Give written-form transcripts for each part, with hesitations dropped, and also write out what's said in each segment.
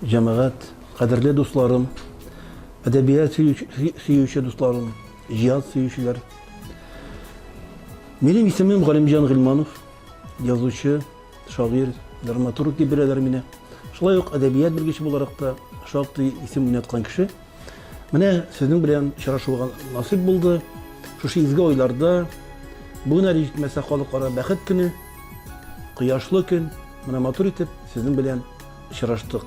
җәмәгать, кадерле дусларым, әдәбият сөюче дусларым, иҗат сөючеләр. Минем исемем Галимҗан Гыйльманов, язучы, шагыйрь, драматург дип беләләр мине. Шулай ук әдәбият белгече буларак та шактый исем уйнаткан кеше. Менә сезнең белән очрашуга насыйп булды. Шушы изге айларда, бүген әле җитмәсә халыкара бәхет көне, кояшлы көн, менә матур итеп сезнең белән очраштык.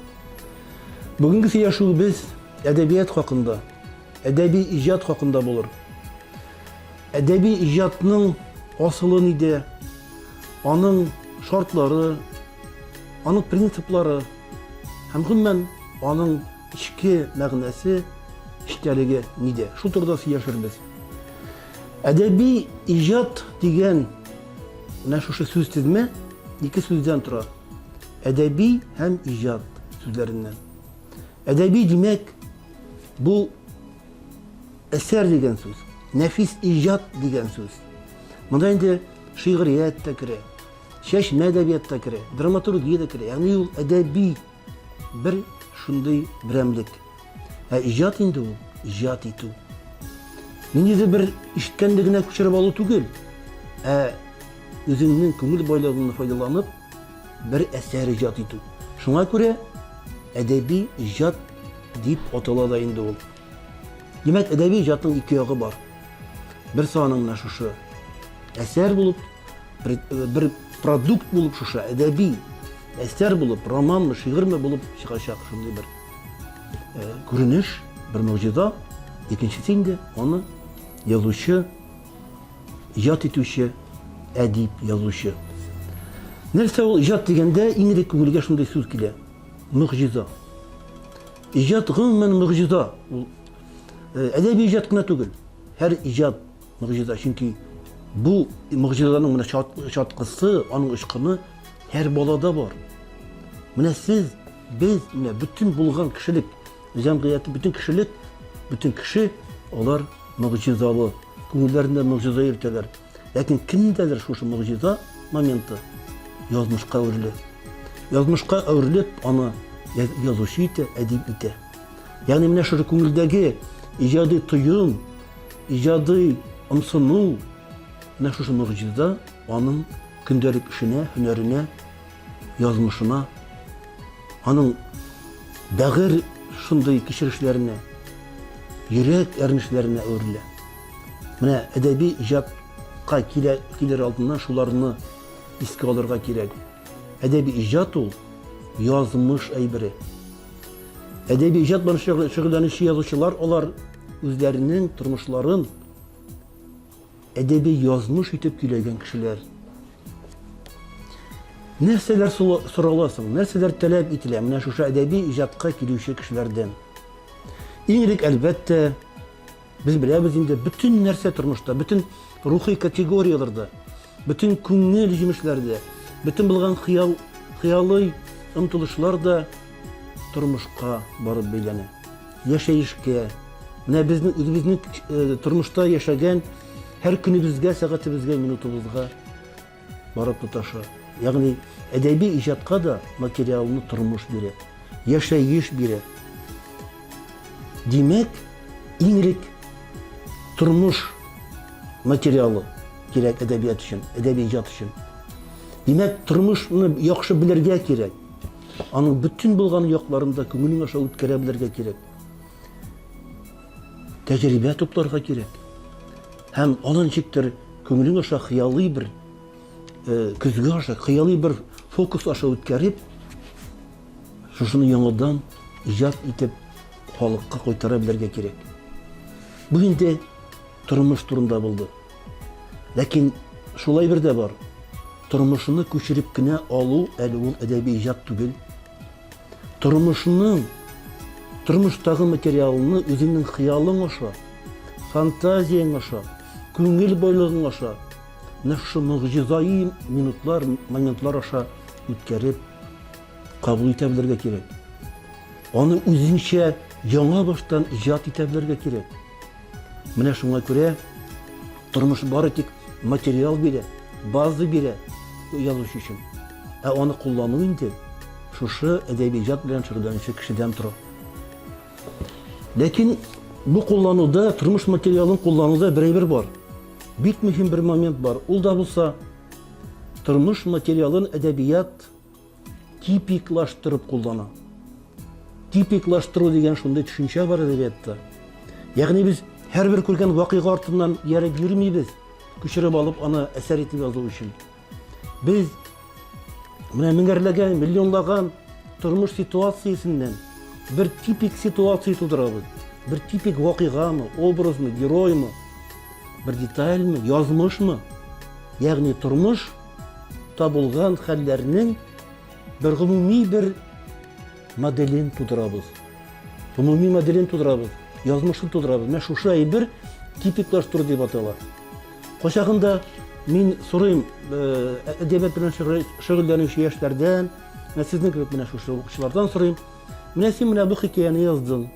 Бүгенге сөйләшүебез әдәбият хакында, әдәби иҗат хакында булыр. Әдәби иҗатның асылы нидә, аның шартлары, аның принциплары һәм гомумән аның эчке мәгънәсе, эчтәлеге нидә? Шул турыда сөйләшербез. Әдәби иҗат дигән менә шушы сүз тезмә ике сүздән тора. Әдәби һәм иҗат сүзләреннән. Әдәби димәк, бу әсәр дигән сүз, нәфис иҗат дигән сүз. Монда инде шигърият тә керә, чәчмә әдәбият та керә, драматургия дә керә. Ягъни ул әдәби бер шундый берәмлек. Ә иҗат инде ул иҗат итү. Ниндидер бер ишеткәнне генә күчереп алу түгел, ә үзеңнең күңел байлыгыңны файдаланып, бер әсәр иҗат итү. Шуңа күрә әдәби иҗат дип атала да инде ул. Димәк, әдәби иҗатның ике ягы бар. Берсе аның менә шушы әсәр булып, бер, бер продукт булып шушы әдәби әсәр булып, романмы, шигырьме булып чыгачак шундый бер э, күренеш, бер могҗиза. Икенчесе инде аны язучы, иҗат итүче, әдип, язучы. Нәрсә ул иҗат дигәндә иң элек күңелгә шундый сүз килә. Могҗиза. Иҗат гомумән могҗиза. Ул э, әдәби иҗат кына түгел. Һәр иҗат могҗиза, чөнки бу могҗизаның менә чаткысы, аның очкыны һәр балада бар. Менә сез, без, менә бөтен булган кешелек җәмгыяте, бөтен кешелек, бөтен кеше алар могҗизалы, күңелләрендә могҗиза йөртәләр. Ләкин кемдәдер шушы могҗиза моменты язмышка әверелә. Язмышка әверелеп, аны язучы итә, әдип итә. Ягъни менә шушы күңелдәге иҗади тоем, иҗади ымсыну, менә шушы могҗиза аның көндәлек эшенә, һөнәренә, язмышына, аның бәгырь шундый кичерешләренә, йөрәк әрнешләренә әверелә. Менә әдәби иҗатка килә, килер алдыннан шуларны искә алырга кирәк. Әдәби иҗат ул язмыш әйбере. Әдәби иҗат белән шөгыльләнүче язучылар алар үзләренең тормышларын әдәби язмыш итеп көйләгән кешеләр. Нәрсәләр сорала соң? Нәрсәләр таләп ителә менә шушы әдәби иҗатка килүче кешеләрдән? Иң элек, әлбәттә, без беләбез инде, бөтен нәрсә тормышта, бөтен рухи категорияләрдә, бөтен күңел җимешләрдә, бөтен булган хыял, хыялый омтылышлар да тормышка барып бәйләнә. Яшәешкә, менә безнең үзебезнең э, тормышта яшәгән һәр көнебезгә, сәгатебезгә, минутыбызга барып тоташа. Ягъни әдәби иҗатка да материалны тормыш бирә, яшәеш бирә. Димәк, иң элек тормыш материалы кирәк әдәбият өчен, әдәби иҗат өчен. Димәк, тормышны яхшы белергә кирәк. Аның бөтен булган якларын да күңелең аша үткәрә белергә кирәк. Тәҗрибә тупларга кирәк. Һәм аны ничектер күңелең аша хыялый бер э, көзге аша, хыялый бер фокус аша үткәреп, шушыны яңадан иҗат итеп халыкка кайтара белергә кирәк. Бу инде тормыш турында булды. Ләкин шулай бер дә бар. Тормышны күчереп кенә алу әле ул әдәби иҗат түгел. Тормышның, тормыштагы материалны үзеңнең хыялың аша, фантазияң аша, күңел байлыгың аша, менә шушы могҗизаи минутлар, моментлар аша үткәреп кабул итә белергә кирәк. Аны үзеңчә яңа баштан иҗат итә белергә кирәк. Менә шуңа күрә тормыш бары тик материал бирә, база бирә язучы өчен. Ә аны куллану инде. шушы әдәби иҗат белән шөгыльләнүче кешедән тора. Ләкин бу куллануда, тормыш материалын куллануда бер әйбер бар. Бик мөһим бер момент бар. Ул да булса, тормыш материалын әдәбият типиклаштырып куллана. Типиклаштыру дигән шундый төшенчә бар әдәбиятта. Ягъни без һәрбер күргән вакыйга артыннан ияреп йөрмибез, күчереп алып аны әсәр итеп язу өчен. Без менә меңәрләгән, миллионлаган тормыш ситуациясеннән бер типик ситуация тудырабыз. Бер типик вакыйгамы, образмы, героймы, бер детальмы, язмышмы? Ягъни тормыш та булган хәлләрнең бер гомуми бер моделен тудырабыз. Гомуми моделен тудырабыз, язмышын тудырабыз. Менә шушы әйбер типиклаштыру дип атала. Кайчагында мин сорыйм, э, әдәбият белән шөгыльләнүче яшьләрдән, менә сезнең кебек менә шушы укучылардан сорыйм. Менә син менә бу хикәяне яздың.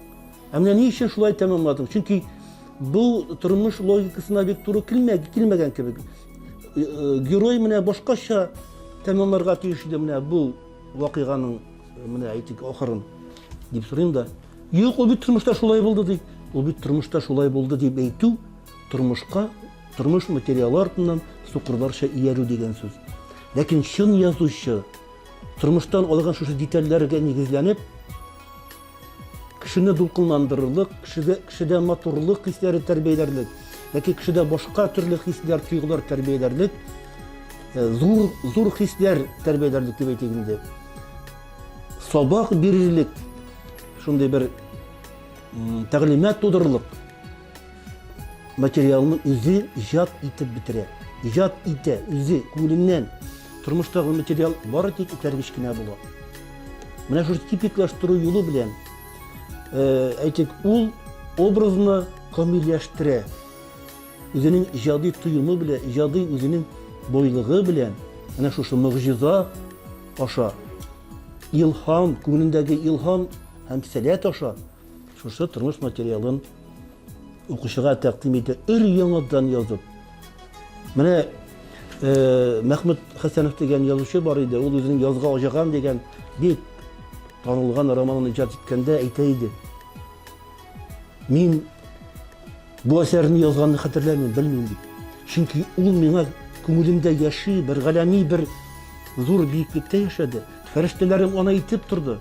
Ә менә ни өчен шулай тәмамладың? Чөнки бу тормыш логикасына бик туры килмәгән кебек. Э, э, герой менә башкача тәмамларга тиеш иде менә бу вакыйганың менә әйтик ахырын дип сорыйм да. Юк, ул бит тормышта шулай булды ди. Ул бит тормышта шулай булды дип әйтү тормышка, тормыш материалы артыннан сукырларча иярү дигән сүз. Ләкин чын язучы тормыштан алган шушы детальләргә нигезләнеп, кешене дулкынландырырлык, кешедә, кешедә матурлык хисләре тәрбияләрлек, яки кешедә башка төрле хисләр, тойгылар тәрбияләрлек, э, зур, зур хисләр тәрбияләрлек дип әйтик инде. Сабак бирерлек, шундый бер тәгълимат тудырырлык материалны үзе иҗат итеп бетерә. Иҗат итә үзе күңеленнән. Тормыштагы материал бары тик этәргеч кенә була. Менә шушы типиклаштыру юлы белән, э, әйтик, ул образны камилләштерә. Үзенең иҗади тоемы белән, иҗади үзенең байлыгы белән, менә шушы могҗиза аша, илһам, күңелендәге илһам һәм сәләт аша шушы тормыш материалын укучыга тәкъдим итә, өр-яңадан язып. Менә э, Мәхмүт Хәсәнов дигән язучы бар иде, ул үзенең Язга аҗаган дигән бик танылган романын иҗат иткәндә әйтә иде. Мин бу әсәрне язганны хәтерләмим, белмим дип. Чөнки ул миңа күңелемдә яши, бер галәми бер зур биеклектә яшәде. Фәрештәләрем аны әйтеп торды.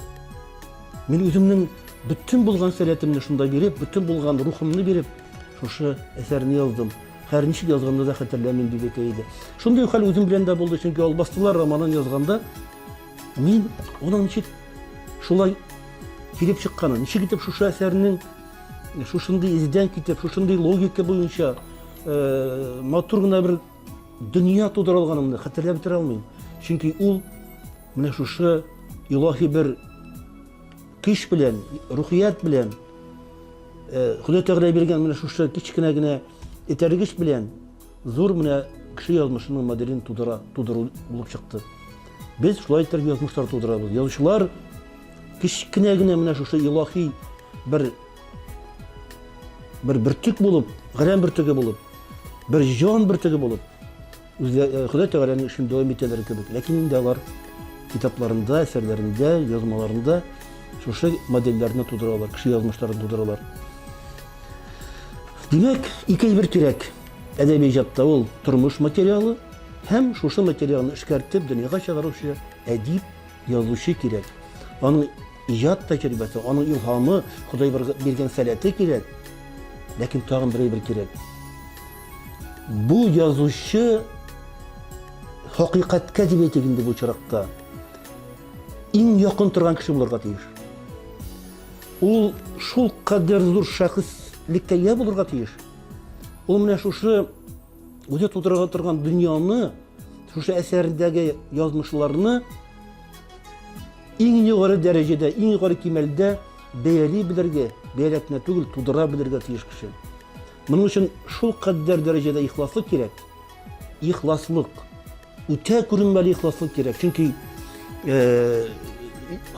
Мин үземнең бөтен булган сәләтемне шунда биреп, бөтен булган рухымны биреп, шушы әсәрне яздым. Хәер, ничек язганны да хәтерләмим, дип әйтә иде. Шундый хәл үзем белән дә булды, чөнки Албастылар романын язганда мин аның ничек шулай килеп чыкканын, ничек итеп шушы әсәрнең шушындый издән китеп, шушындый логика буенча э, матур гына бер дөнья тудыра алганымны хәтерләп бетерә алмыйм. Чөнки ул менә шушы илаһи бер көч белән, рухият белән, э, Ходай Тәгалә биргән менә шушы кечкенә генә этәргеч белән зур менә кеше язмышының моделен тудыра, тудыру булып чыкты. Без шулай итеп язмышлар тудырабыз. Язучылар кечкенә генә менә шушы илаһи бер бер бөртек булып, галәм бөртеге булып, бер җан бөртеге булып, үзләре э, Ходай Тәгаләнең эшен дәвам итәләр кебек. Ләкин инде алар китапларында, әсәрләрендә, язмаларында шушы модельләрне тудыралар, кеше язмышларын тудыралар. Димәк, ике әйбер кирәк. Әдәби иҗатта ул тормыш материалы һәм шушы материалны эшкәртеп дөньяга чыгаручы әдип, язучы кирәк. Аның иҗат тәҗрибәсе, аның илһамы, Ходай биргән сәләте кирәк. Ләкин тагын бер әйбер кирәк. Бу язучы хакыйкатькә дип әйтик инде бу очракта иң якын торган кеше булырга тиеш. Ул шул кадәр зур шәхеслеккә ия булырга тиеш. Ул менә шушы үзе тудырырга торган дөньяны, шушы әсәрдәге язмышларны иң югары дәрәҗәдә, иң югары кимәлдә бәяли белергә, бәяләп кенә түгел, тудыра белергә тиеш кеше. Моның өчен шул кадәр дәрәҗәдә ихласлык кирәк. Ихласлык. Үтә күренмәле ихласлык кирәк. Чөнки э,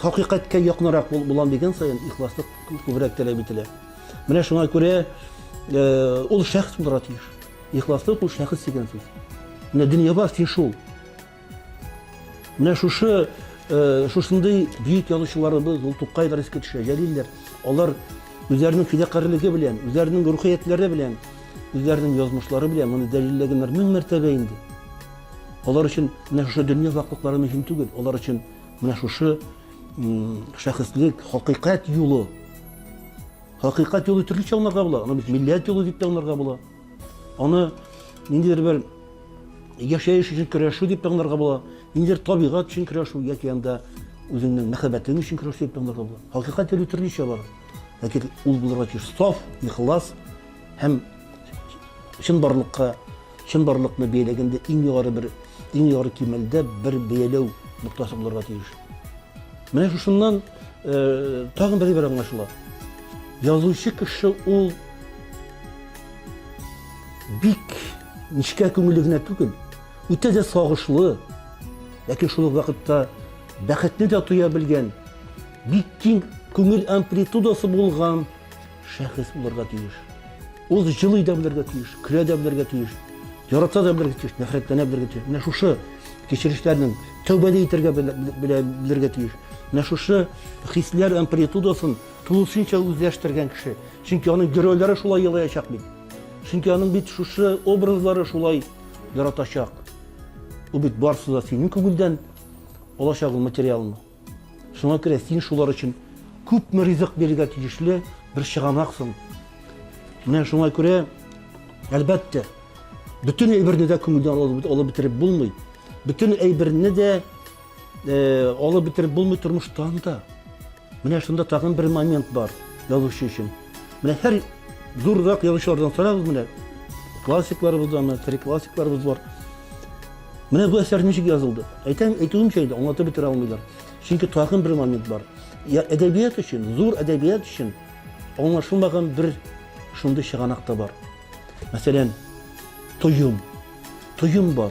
хакыйкатькә якынрак булам дигән саен ихласлык күбрәк таләп ителә. Менә шуңа күрә э, ул шәхес булырга тиеш. Ихласлык ул шәхес дигән сүз. Менә дөнья бар, син шул. Менә шушы шушындый бөек язучыларыбыз, ул Тукайлар искә төшә, Җәлилләр, алар үзләренең фидакарьлеге белән, үзләренең рухиятләре белән, үзләренең язмышлары белән моны дәлилләгәннәр мең мәртәбә инде. Алар өчен менә шушы дөнья ваклыклары мөһим түгел, алар өчен менә шушы шәхеслек, хакыйкать юлы. Хакыйкать юлы төрлечә аңларга була. Аны бит милләт юлы дип тә аңларга була. Аны ниндидер бер яшәеш өчен көрәшү дип тә аңларга була. Ниндидер табигать өчен көрәшү яки анда үзеңнең мәхәббәтең өчен көрәшү дип тә аңларга була. Хакыйкать юлы төрлечә бар. Ләкин ул булырга тиеш саф, ихлас һәм чынбарлыкка, чынбарлыкны бәяләгәндә иң югары бер, иң югары кимәлдә бер бәяләү ноктасы булырга тиеш. Менә шушыннан э, тагын бер әйбер аңлашыла. Язучы кеше ул бик нечкә күңелле генә түгел, үтә дә сагышлы, ләкин шул ук вакытта бәхетне дә тоя белгән, бик киң күңел амплитудасы булган шәхес булырга тиеш. Ул җылый да белергә тиеш, көлә дә белергә тиеш, ярата да белергә тиеш, нәфрәтләнә белергә тиеш. Менә шушы кичерешләрнең тәүбә дә итәргә белергә тиеш. Менә шушы хисләр амплитудасын тулысынча үзләштергән кеше. Чөнки аның геройлары шулай елаячак бит. Чөнки аның бит шушы образлары шулай яратачак. Ул бит барысы да синең күңелдән алачак ул материалны. Шуңа күрә син шулар өчен күпме ризык бирергә тиешле бер чыганаксың. Менә шуңа күрә, әлбәттә, бөтен әйберне дә күңелдән алып бетереп булмый. Бөтен әйберне дә э, алып бетереп булмый тормыштан да. Менә шунда тагын бер момент бар язучы өчен. Менә һәр зуррак язучылардан сорагыз менә классикларыбыздан, менә тере классикларыбыз бар. Менә бу әсәр ничек язылды? Әйтәм, әйтүемчә инде аңлатып бетерә алмыйлар. Чөнки тагын бер момент бар. Я әдәбият өчен, зур әдәбият өчен аңлашылмаган бер шундый чыганак та бар. Мәсәлән, тоем. Тоем бар.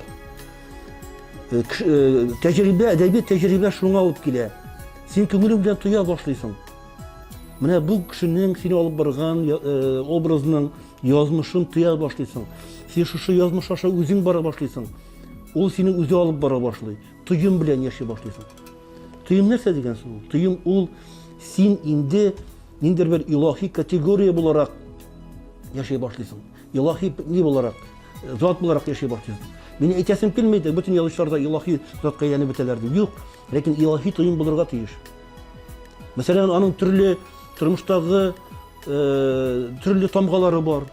Э, э, тәҗрибә, әдәби тәҗрибә шуңа алып килә. Син күңелең белән тоя башлыйсың. Менә бу кешенең сине алып барган э, образның язмышын тоя башлыйсың. Син шушы язмыш аша үзең бара башлыйсың. Ул сине үзе алып бара башлый. Тоем белән яши башлыйсың. Тоем нәрсә дигән сүз ул? Тоем ул син инде ниндидер бер илаһи категория буларак яши башлыйсың. Илаһи ни буларак, зат буларак яши башлыйсың. Мин әйтәсем килми, бөтен язучылар да илаһи затка әйләнеп бетәләр дип. Юк, ләкин илаһи тоем булырга тиеш. Мәсәлән, аның төрле тормыштагы э, төрле тамгалары бар.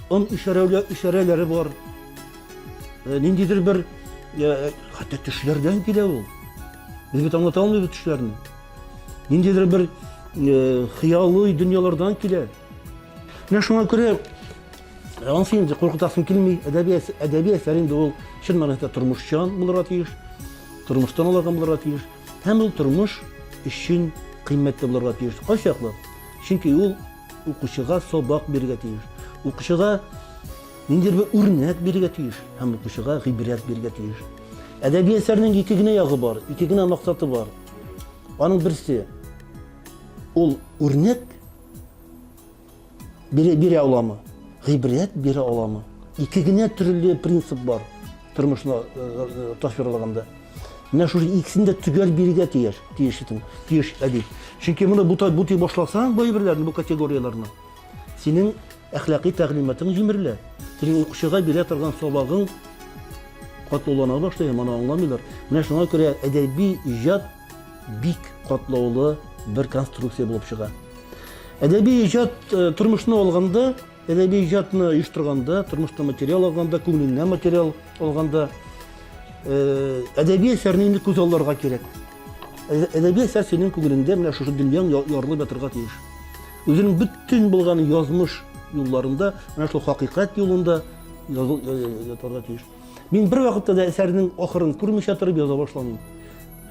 Он ишарәләре, ишарәләре бар. Э, ниндидер бер э, хәтта төшләрдән килә ул. Без бит аңлата алмыйбыз төшләрне. Ниндидер бер э, хыялый дөньялардан килә. Менә шуңа күрә анысы инде куркытасым килми. Әдәби әдәби әсәр инде ул чын мәгънәсендә тормышчан булырга тиеш, тормыштан алган булырга тиеш. Һәм ул тормыш өчен кыйммәтле булырга тиеш. Кайчаклы? Чөнки ул укучыга сабак бирергә тиеш. Укучыга ниндидер бер үрнәк бирергә тиеш һәм укучыга гыйбрәт бирергә тиеш. Әдәби әсәрнең ике генә ягы бар, ике генә максаты бар. Аның берсе ул үрнәк бирә, бирә аламы? Гыйбрәт бирә аламы? Ике генә төрле принцип бар тормышны э, э, тасвирлаганда. Менә шушы икесен дә төгәл бирергә тиеш, тиеш итең, тиеш әдип. Чөнки моны бутый, бутый башласаң, бу әйберләрне, бу категорияләрне, синең әхлакый тәгълиматың җимерелә. Синең укучыга бирә торган сабагың катлаулана башлый, һәм аны аңламыйлар. Менә шуңа күрә әдәби иҗат бик катлаулы бер конструкция булып чыга. Әдәби иҗат э, тормышны алганда, әдәби иҗатны оештырганда, тормышта материал алганда, күңеленнән материал алганда, э, әдәби әсәрне инде күз алларга кирәк. Әдәби әсәр синең күңелеңдә менә шушы дөньяң ярылып ятырга тиеш. Үзенең бөтен булган язмыш юлларында, менә шул хакыйкать юлында ятарга тиеш. Мин бер вакытта да әсәрнең ахырын күрмичә торып яза башламыйм.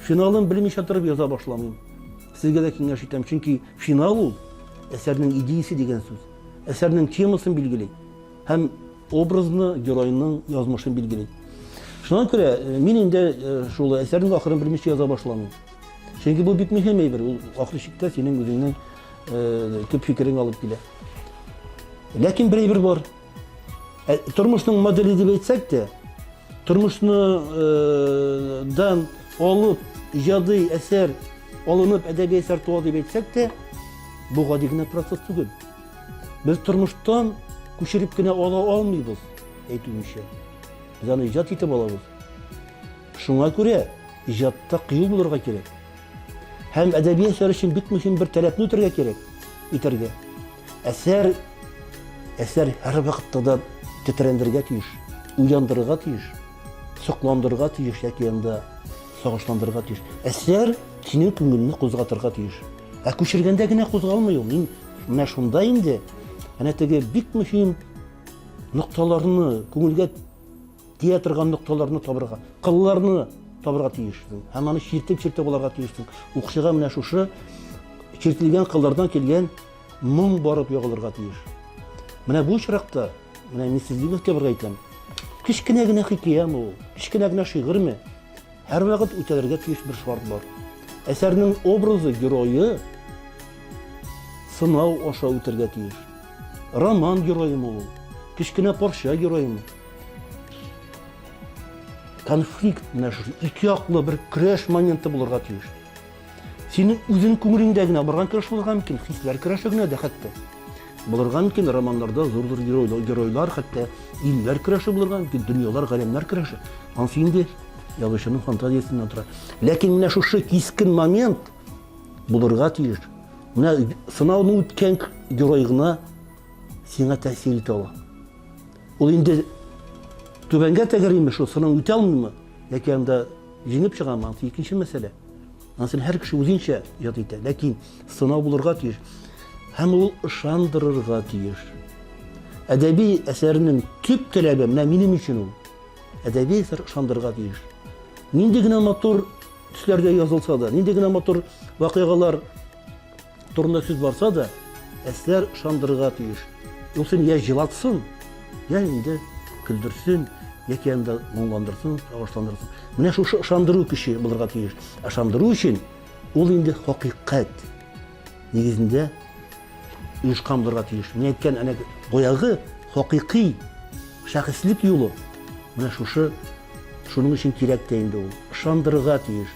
Финалын белмичә торып яза башламыйм. Сезгә дә киңәш итәм, чөнки финал ул әсәрнең идеясе дигән сүз. Әсәрнең темасын билгели һәм образны, геройның язмышын билгели. Шуңа күрә э, мин инде э, шул әсәрнең ахырын белмичә яза башламыйм. Чөнки бу бик мөһим әйбер, ул ахыр чиктә синең үзеңнең э, төп фикерең алып килә. Ләкин бер әйбер бар. Ә, тормышның моделе дип әйтсәк тә, тормышны дан алып иҗади әсәр алынып әдәби әсәр туа дип әйтсәк тә, бу гади генә процесс түгел. Без тормыштан күчереп кенә ала алмыйбыз, әйтүенчә. Без аны иҗат итеп алабыз. Шуңа күрә иҗатта кыю булырга кирәк. Һәм әдәби әсәр өчен бик мөһим бер таләпне үтәргә кирәк, итәргә. Әсәр әсәр һәрвакытта да тетрәндерергә тиеш, уяндырырга тиеш, сокландырырга тиеш яки анда сагышландырырга тиеш. Әсәр синең күңелне кузгатырга тиеш. Ә күчергәндә генә кузгалмый ул. Мин менә шунда инде әнә теге бик мөһим нокталарны, күңелгә тия торган нокталарны табырга, кылларны табырга тиешсең. Һәм аны чиртеп-чиртеп алырга тиешсең. Укчыга менә шушы чиртелгән кыллардан килгән моң барып ягылырга тиеш. Менә бу очракта, менә мин сезгә игътибарга әйтәм, кечкенә генә хикәяме ул, кечкенә генә шигырьме, һәрвакыт үтәлергә тиеш бер шарт бар. Әсәрнең образы, герое сынау аша үтәргә тиеш. Роман героемы ул, кечкенә парча героемы. Конфликт менә шушы ике яклы бер көрәш моменты булырга тиеш. Синең үзең күңелеңдә генә барган көрәш булырга мөмкин, хисләр көрәше генә дә хәтта. Булырга мөмкин романнарда зур-зур геройлар, геройлар хәтта илләр көрәше булырга мөмкин, дөньялар, галәмнәр көрәше. Ансы инде язучының фантазиясеннән тора. Ләкин менә шушы кискен момент булырга тиеш. Менә сынауны үткән герой гына сиңа тәэсир итә ала. Ул инде түбәнгә тәгәриме, шул сынау үтә алмыймы, яки анда җиңеп чыгамы, анысы икенче мәсьәлә. Анысын һәр кеше үзенчә иҗат итә. Ләкин сынау булырга тиеш. Һәм ул ышандырырга тиеш. Әдәби әсәрнең төп таләбе менә минем өчен ул. Әдәби әсәр ышандырырга тиеш. Нинди генә матур төсләрдә язылса да, нинди генә матур вакыйгалар турында сүз барса да, әсәр ышандырырга тиеш. Ул син я җылатсын, я инде көлдерсен, яки анда моңландырсын, сагышландырсын. Менә шушы ышандыру көче булырга тиеш. Ышандыру өчен ул инде хакыйкать нигезендә оешкан булырга тиеш. Мин әйткән әнә баягы хакыйкый шәхеслек юлы менә шушы шуның өчен кирәк тә инде ул. Ышандырырга тиеш.